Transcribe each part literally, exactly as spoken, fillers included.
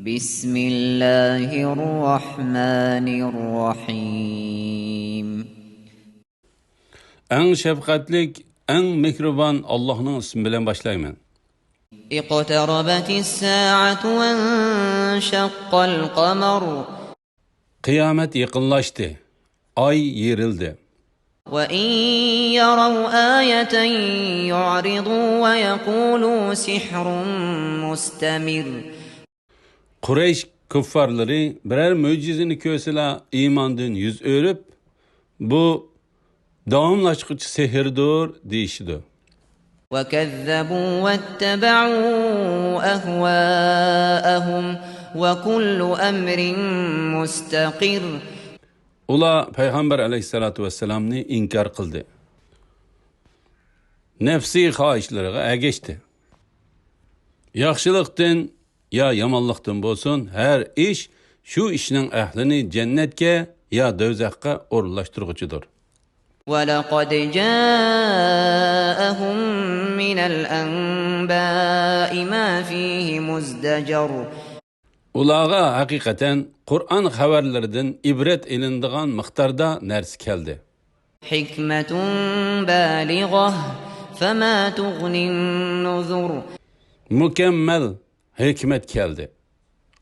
بسم الله الرحمن الرحيم. ئەڭ شەپقەتلىك، ئەڭ مېھرىبان ئاللاھنىڭ ئىسمى بىلەن باشلايمەن. اقتربت الساعة وانشق القمر. قىيامەت يېقىنلاشتى. ئاي يېرىلدى. وإن يروا آية يعرضوا ويقولوا سحر مستمر. قۇرەيش كۇففارلىرى بىرەر مۆجىزىنى كۆرسىلا ئىماندىن يۈز ئۆرۈپ، بۇ داۋاملاشقۇچى سېھىردۇر دېيىشىدۇ. وكذبوا واتبعوا أهواءهم وكل أمر مستقر. ئۇلار پەيغەمبەر ئەلەيھىسسالاتۇ ۋەسسالامنى ئىنكار قىلدى. نەپسىي خاھىشلىرىغا ئەگەشتى. ياخشىلىقتىن يا يامانلىقتىن بولسۇن، ھەر ئىش شۇ ئىشنىڭ ئەھلىنى جەننەتكە يا دوزاخقا ئورۇنلاشتۇرغۇچىدۇر. ولقد جاءهم من الأنباء ما فيه مزدجر. ئۇلارغا ھەقىقەتەن قۇرئان خەۋەرلىرىدىن ئىبرەت ئېلىنىدىغان مىقداردا نەرسە كەلدى. حكمة بالغة فما تغن النذر. مۇكەممەل ھېكمەت كەلدى.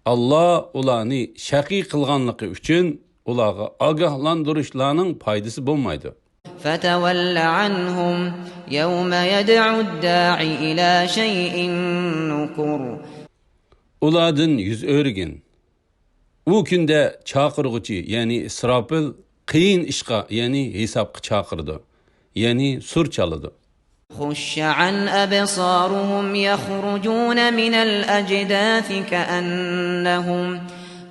ئاللا ئۇلارنى شەقىي قىلغانلىقى ئۈچۈن ئۇلارغا ئاگاھلاندۇرۇشلارنىڭ پايدىسى بولمايدۇ. فتول عنهم يوم يدع الداع إلى شيء نكر. ئۇلاردىن يۈز ئۆرۈگىن. ئۇ كۈندە چاقىرغۇچى، يەنى ئىسراپىل، قىيىن ئىشقا، يەنى ھېسابقا چاقىرىدۇ، يەنى سۇر چالىدۇ. خش عن أبصارهم يخرجون من الأجداث كأنهم،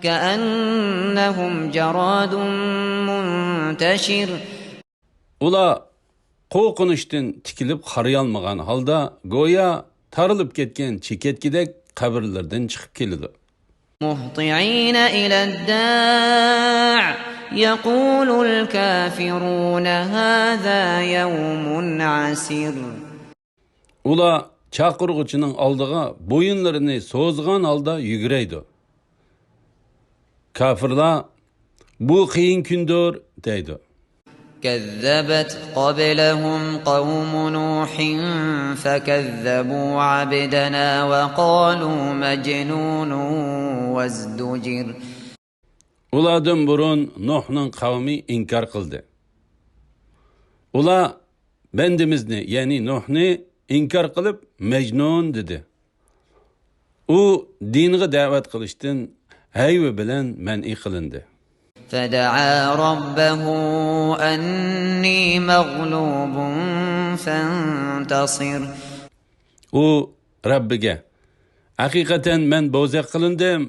كأنهم جراد منتشر. ئۇلار قورقۇنچتىن تىكىلىپ قارىيالمىغان ھالدا، گويا تارىلىپ كەتكەن چېكەتكىدەك قەبرىلىرىدىن چىقىپ كېلىدۇ. مهطعين إلى الداع يقول الكافرون هذا يوم عسير. ئۇلار چاقىرغۇچىنىڭ ئالدىغا بويۇنلىرىنى سوزغان ھالدا يۈگۈرەيدۇ. كاپىرلار، «بۇ قىيىن كۈندۇر» دەيدۇ. كذبت قبلهم قوم نوح فكذبوا عبدنا وقالوا مجنون وازدجر. ئۇلاردىن بۇرۇن نوھنىڭ قەۋمى ئىنكار قىلدى. ئۇلار بەندىمىزنى، يەنى نوھنى ئىنكار قىلىپ، مەجنۇن دېدى. ئۇ دىنغا دەۋەت قىلىشتىن ھەيۋە بىلەن مەنئى قىلىندى. فدعا ربه أني مغلوب فانتصر. ئۇ رەببىگە، «ھەقىقەتەن مەن بوزەك قىلىندىم،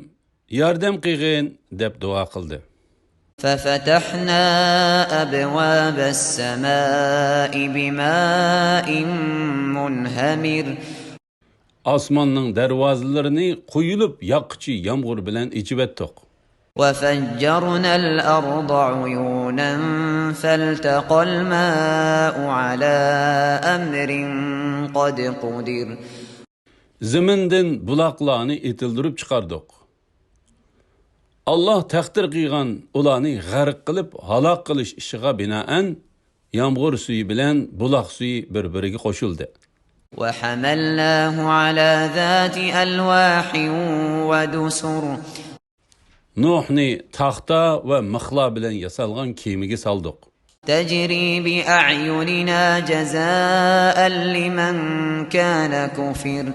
ياردەم قىلغىن» دەپ دۇئا قىلدى. ففتحنا أبواب السماء بماء منهمر. ئاسماننىڭ دەرۋازىلىرىنى قۇيۇلۇپ ياغقۇچى يامغۇر بىلەن ئېچىۋەتتۇق. وفجرنا الأرض عيونا فالتقى الماء على أمر قد قدر. زېمىندىن بۇلاقلارنى ئېتىلدۈرۈپ چىقاردۇق. ئاللا تەقدىر قىلغان ئۇلارنى غەرق قىلىپ ھالاك قىلىش ئىشىغا بىنائەن، يامغۇر سۈيى بىلەن بۇلاق سۈيى بىر-بىرىگە قوشۇلدى. وحملناه على ذات ألواح ودسر. نوھنى تاختا ۋە مىخلار بىلەن ياسالغان كېمىگە سالدۇق. تجري بأعيننا جزاء لمن كان كفر.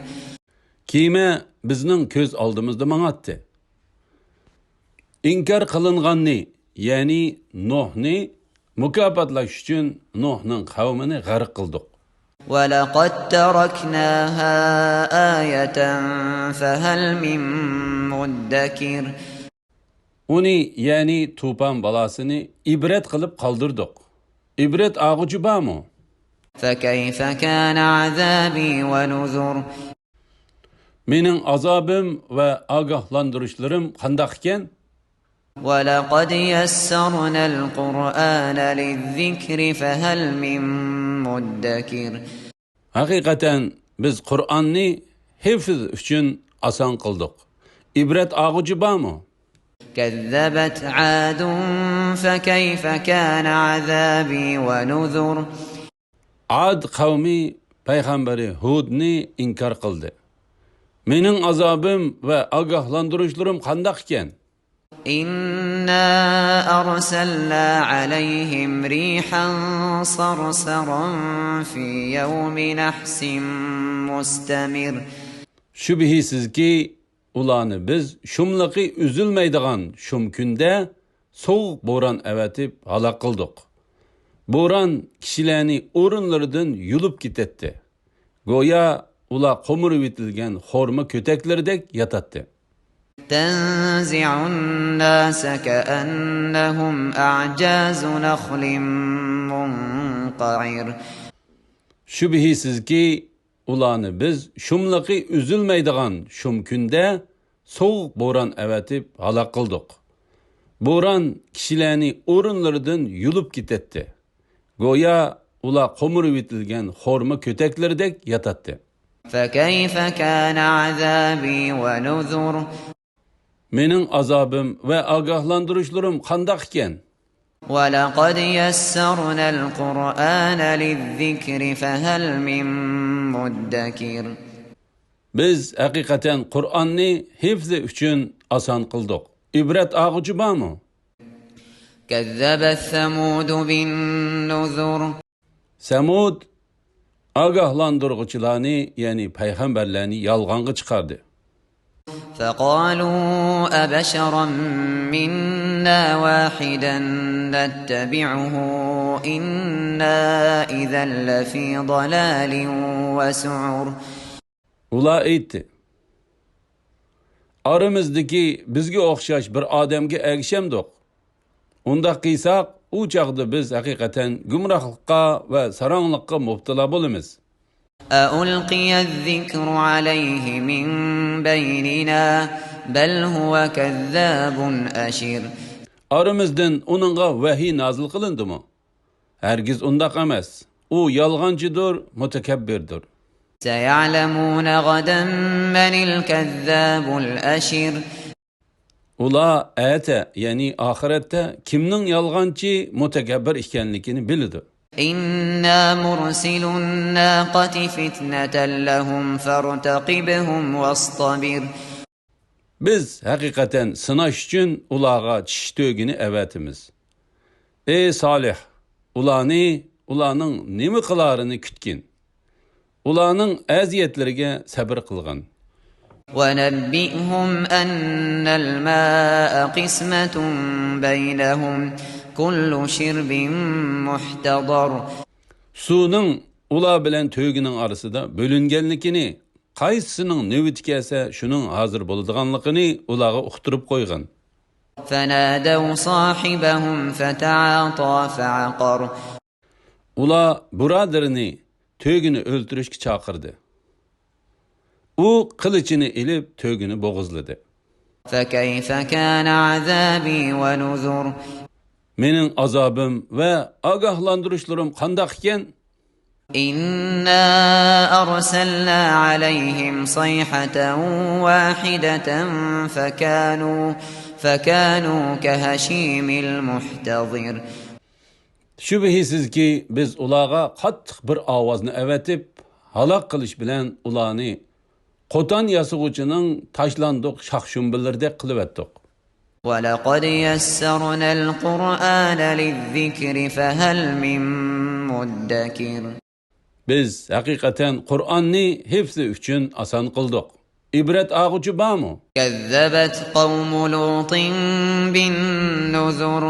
كېمە بىزنىڭ كۆز ئالدىمىزدا ماڭاتتى. ئىنكار قىلىنغاننى، يەنى نوھنى مۇكاپاتلاش ئۈچۈن نوھنىڭ قەۋمىنى غەرق قىلدۇق. ولقد تركناها آية فهل من مدكر. ئۇنى، يەنى توپان بالاسىنى ئىبرەت قىلىپ قالدۇردۇق. ئىبرەت ئالغۇچى بارمۇ؟ فكيف كان عذابي ونذر. مېنىڭ ئازابىم ۋە ئاگاھلاندۇرۇشلىرىم قانداق ئىكەن؟ ولقد يسرنا القرآن للذكر فهل من مدكر. ھەقىقەتەن بىز قۇرئاننى ھېفىز ئۈچۈن ئاسان قىلدۇق. ئىبرەت ئالغۇچى بارمۇ؟ كذبت عاد فكيف كان عذابي ونذر. ئاد قەۋمى پەيغەمبىرى ھۇدنى ئىنكار قىلدى. مېنىڭ ئازابىم ۋە ئاگاھلاندۇرۇشلىرىم قانداق ئىكەن؟ إنا أرسلنا عليهم ريحا صرصرا في يوم نحس مستمر. شۈبھىسىزكى، ئۇلارنى بىز شۇملۇقى ئۈزۈلمەيدىغان شۇم كۈندە سوغۇق بوران ئەۋەتىپ ھالاك قىلدۇق. بوران كىشىلەرنى ئورۇنلىرىدىن يۇلۇپ كېتەتتى. گويا ئۇلار قومۇرۇۋېتىلگەن خورما كۆتەكلىرىدەك ياتاتتى. تنزع الناس كأنهم أعجاز نخل منقعر. شۈبھىسىزكى، ئۇلارنى بىز شۇملۇقى ئۈزۈلمەيدىغان شۇم كۈندە سوغۇق بوران ئەۋەتىپ ھالاك قىلدۇق. بوران كىشىلەرنى ئورۇنلىرىدىن يۇلۇپ كېتەتتى. گويا ئۇلار قومۇرۇۋېتىلگەن خورما كۆتەكلىرىدەك ياتاتتى. فكيف كان عذابي ونذر. مېنىڭ ئازابىم ۋە ئاگاھلاندۇرۇشلىرىم قانداق ئىكەن؟ ولقد يسرنا القرآن للذكر فهل من مدكر. بىز ھەقىقەتەن قۇرئاننى ھىفزى ئۈچۈن ئاسان قىلدۇق. ئىبرەت ئالغۇچى بارمۇ؟ كذبت ثمود بالنذر. سەمۇد ئاگاھلاندۇرغۇچىلارنى، يەنى پەيغەمبەرلەرنى يالغانغا چىقاردى. فقالوا أبشرا منا واحدا نتبعه إنا إذا لفي ضلال وسعر. ئۇلار ئېيتتى، ئارىمىزدىكى بىزگە ئوخشاش بىر ئادەمگە ئەگىشەمدۇق؟ ئۇنداق قىلساق، ئۇ چاغدا بىز ھەقىقەتەن گۇمراھلىققا ۋە ساراڭلىققا مۇپتىلا بولىمىز. أألقي الذكر عليه من بيننا بل هو كذاب أشر. ئارىمىزدىن ئۇنىڭغا ۋەھىي نازىل قىلىندىمۇ؟ ھەرگىز ئۇنداق ئەمەس. ئۇ يالغانچىدۇر، مۇتەكەببىردۇر. سيعلمون غدا من الكذاب الأشر. ئۇلار ئەتە، يەنى ئاخىرەتتە كىمنىڭ يالغانچى، مۇتەكەببىر ئىكەنلىكىنى بىلىدۇ. إنا مرسلو الناقة فتنة لهم فارتقبهم واصطبر. بىز ھەقىقەتەن سىناش ئۈچۈن ئۇلارغا چىشى تۆگىنى ئەۋەتىمىز. ئەي سالىھ، ئۇلارنى، ئۇلارنىڭ نېمە قىلارىنى كۈتكىن. ئۇلارنىڭ ئەزىيەتلىرىگە سەبرى قىلغىن. ونبئهم أن الماء قسمة بينهم كل شرب محتضر. سۇنىڭ ئۇلار بىلەن تۆگىنىڭ ئارىسىدا بۆلۈنگەنلىكىنى، قايسىسىنىڭ نۆۋىتى كەلسە شۇنىڭ ھازىر بولىدىغانلىقىنى ئۇلارغا ئۇقتۇرۇپ قويغىن. فنادوا صاحبهم فتعاطى فعقر. ئۇلار بۇرادىرىنى تۆگىنى ئۆلتۈرۈشكە چاقىردى. ئۇ قىلىچىنى ئېلىپ تۆگىنى بوغۇزلىدى. فكيف كان عذابي ونذر. مېنىڭ ئازابىم ۋە ئاگاھلاندۇرۇشلىرىم قانداق ئىكەن؟ إنا أرسلنا عليهم صيحة واحدة فكانوا، فكانوا كهشيم المحتضر. شۈبھىسىزكى، بىز ئۇلارغا قاتتىق بىر ئاۋازنى ئەۋەتىپ، ھالاك قىلىش بىلەن ئۇلارنى قوتان ياسىغۇچىنىڭ تاشلاندۇق شاخ-شۇمبىلىرىدەك قىلىۋەتتۇق. ولقد يسرنا القرآن للذكر فهل من مدكر. بىز ھەقىقەتەن قۇرئاننى ھىفزى ئۈچۈن ئاسان قىلدۇق. ئىبرەت ئالغۇچى بارمۇ؟ كذبت قوم لوط بالنذر.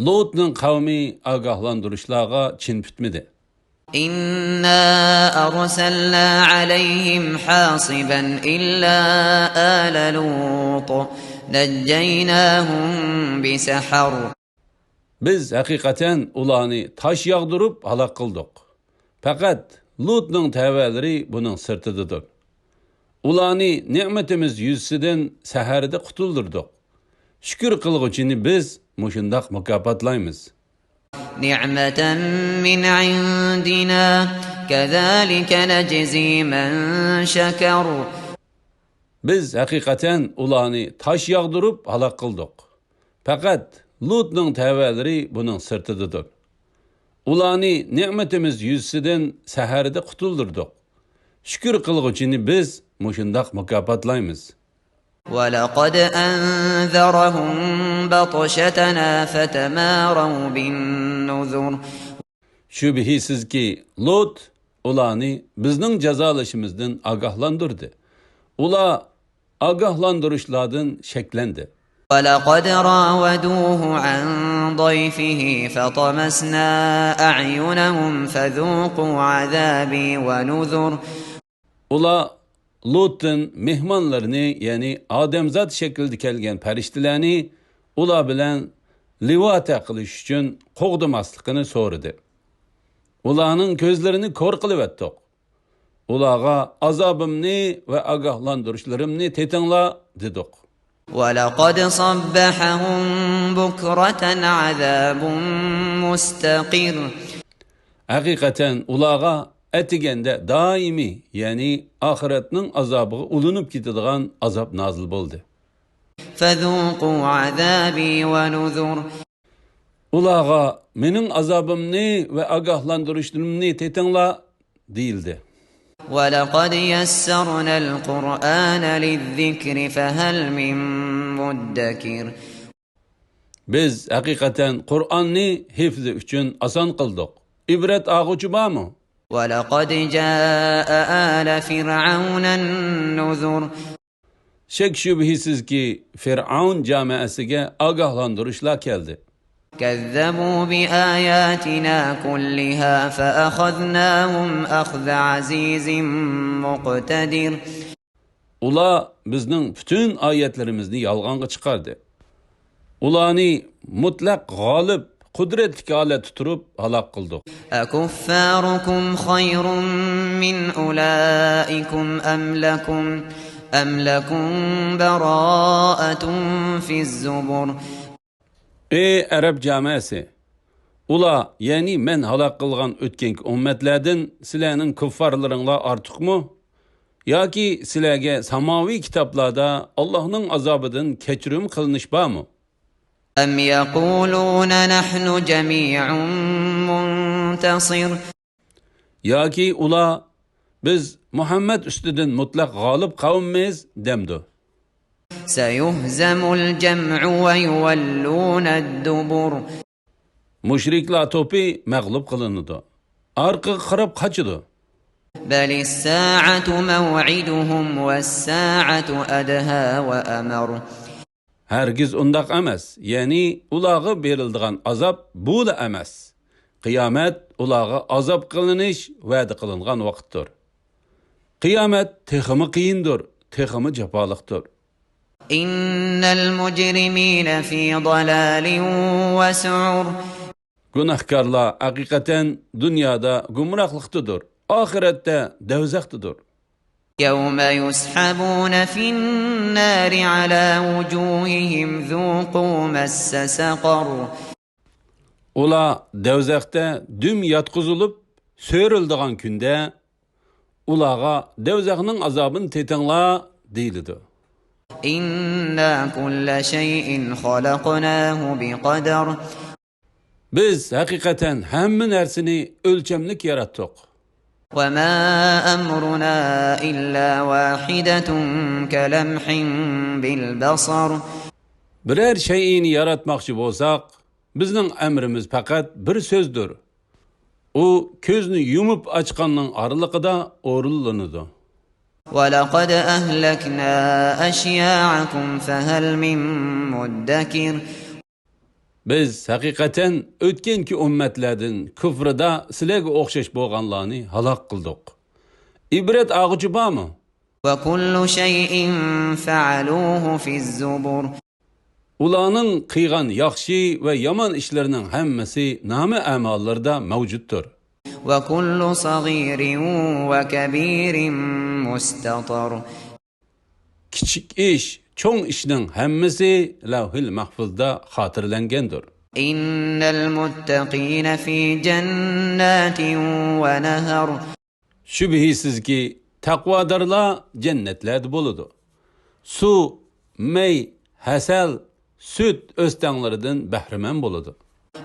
لوتنىڭ قەۋمى ئاگاھلاندۇرۇشلارغا چىن پۈتمىدى. إنا أرسلنا عليهم حاصبا إلا آل لوط نجيناهم بسحر. بىز ھەقىقەتەن ئۇلارنى تاش ياغدۇرۇپ ھالاك قىلدۇق. پەقەت لۇتنىڭ تەۋەلىرى بۇنىڭ سىرتىدىدۇر. ئۇلارنى نېمىتىمىز يۈزىسىدىن سەھەردە قۇتۇلدۇردۇق. شۈكۈر قىلغۇچىنى بىز مۇشۇنداق مۇكاپاتلايمىز. نعمة من عندنا كذلك نجزي من شكر. بىز ھەقىقەتەن ئۇلارنى تاش ياغدۇرۇپ ھالاك قىلدۇق. پەقەت لۇتنىڭ تەۋەلىرى بۇنىڭ سىرتىدىدۇر. ئۇلارنى نېمىتىمىز يۈزىسىدىن سەھەردە قۇتۇلدۇردۇق. شۈكۈر قىلغۇچىنى بىز مۇشۇنداق مۇكاپاتلايمىز. ولقد أنذرهم بطشتنا فتماروا بالنذر. شۈبھىسىزكى، لۇت ئۇلارنى بىزنىڭ جازالىشىمىزدىن ئاگاھلاندۇردى. ئۇلار ئاگاھلاندۇرۇشلاردىن شەكلەندى. ولقد راودوه عن ضيفه فطمسنا أعينهم فذوقوا عذابي ونذر. ئۇلار لۇتتىن مېھمانلىرىنى، يەنى ئادەمزات شەكلىدە كەلگەن پەرىشتىلەرنى ئۇلار بىلەن لىۋاتە قىلىش ئۈچۈن قوغدىماسلىقىنى سورىدى. ئۇلارنىڭ كۆزلىرىنى كور قىلىۋەتتۇق. ئۇلارغا ئازابىمنى ۋە ئاگاھلاندۇرۇشلىرىمنى تېتىڭلار، دېدۇق. ولقد صبحهم بكرة عذاب مستقر. ھەقىقەتەن ئۇلارغا ئەتىگەندە دائىمىي، يەنى ئاخىرەتنىڭ ئازابىغا ئۇلىنىپ كېتىدىغان ئازاب نازىل بولدى. فذوقوا عذابي ونذر. ئۇلارغا مېنىڭ ئازابىمنى ۋە ئاگاھلاندۇرۇشلىرىمنى تېتىڭلار، دېيىلدى. ولقد يسرنا القرآن للذكر فهل من مدكر. بىز ھەقىقەتەن قۇرئاننى ھىفزى ئۈچۈن ئاسان قىلدۇق. ئىبرەت ئالغۇچى بارمۇ؟ ولقد جاء آل فرعون النذر. شەك-شۈبھىسىزكى، فىرئەۋن جامائەسىگە ئاگاھلاندۇرۇشلار كەلدى. كذبوا بآياتنا كلها فأخذناهم أخذ عزيز مقتدر. ئۇلار بىزنىڭ پۈتۈن ئايەتلىرىمىزنى يالغانغا چىقاردى. ئۇلارنى مۇتلەق غالىب، قۇدرەتلىك ھالەتتە تۇرۇپ ھالاك قىلدۇق. أكفاركم خير من أولئكم أم لكم، أم لكم براءة في الزبر. ئەي ئەرەب جامائەسى! ئۇلار، يەنى مەن ھالاك قىلغان ئۆتكەنكى ئۈممەتلەردىن سىلەرنىڭ كۇففارلىرىڭلار ئارتۇقمۇ؟ ياكى سىلەرگە ساماۋىي كىتابلاردا ئاللاھنىڭ ئازابىدىن كەچۈرۈم قىلىنىش بارمۇ؟ أم يقولون نحن جميع منتصر. ياكى ئۇلار، بىز مۇھەممەد ئۈستىدىن مۇتلەق غالىب قەۋممىز، دەمدۇ؟ سيهزم الجمع ويولون الدبر. مۇشرىكلار توپى مەغلۇپ قىلىنىدۇ. ئارقىغا قاراپ قاچىدۇ. بل الساعة موعدهم والساعة أدهى وأمر. ھەرگىز ئۇنداق ئەمەس، يەنى ئۇلارغا بېرىلىدىغان ئازاب بۇلا ئەمەس. قىيامەت ئۇلارغا ئازاب قىلىنىش ۋەدە قىلىنغان ۋاقىتتۇر. قىيامەت تېخىمۇ قىيىندۇر، تېخىمۇ جاپالىقتۇر. إن المجرمين في ضلال وسعر. گۇناھكارلار ھەقىقەتەن دۇنيادا گۇمراھلىقتىدۇر، ئاخىرەتتە دەۋزەختىدۇر. يوم يسحبون في النار على وجوههم ذوقوا مس سقر. ئۇلار دەۋزەختە دۈم ياتقۇزۇلۇپ سۆرىلىدىغان كۈندە، ئۇلارغا دەۋزەخنىڭ ئازابىنى تېتىڭلار، دېيىلىدۇ. إنا كل شيء خلقناه بقدر. بىز ھەقىقەتەن ھەممە نەرسىنى ئۆلچەملىك ياراتتۇق. وما أمرنا إلا واحدة كلمح بالبصر. بىرەر شەيئىنى ياراتماقچى بولساق، بىزنىڭ ئەمرىمىز پەقەت بىر سۆزدۇر. ئۇ كۆزنى يۇمۇپ ئاچقاننىڭ ئارىلىقىدا ئورۇنلىنىدۇ. ولقد أهلكنا أشياعكم فهل من مدكر. بىز ھەقىقەتەن ئۆتكەنكى ئۈممەتلەردىن كۇفرىدا سىلەرگە ئوخشاش بولغانلارنى ھالاك قىلدۇق. ئىبرەت ئالغۇچى بارمۇ؟ وكل شيء فعلوه في الزبر. ئۇلارنىڭ قىلغان ياخشى ۋە يامان ئىشلىرىنىڭ ھەممىسى نامە ئەماللىرىدا مەۋجۇتتۇر. وكل صغير وكبير مستطر. كىچىك ئىش، چوڭ ئىشنىڭ ھەممىسى لەۋھىل مەھفۇزدا خاتىرىلەنگەندۇر. إن المتقين في جنات ونهر. شۈبھىسىزكى، تەقۋادارلار جەننەتلەردە بولىدۇ. سۇ، مەي، ھەسەل، سۈت ئۆستەڭلىرىدىن بەھرىمەن بولىدۇ.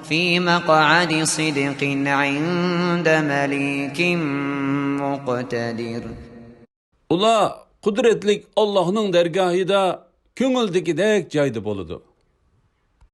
في مقعد صدق عند مليك مقتدر. ئۇلار قۇدرەتلىك ئاللاھنىڭ دەرگاھىدا كۆڭۈلدىكىدەك جايدا بولىدۇ.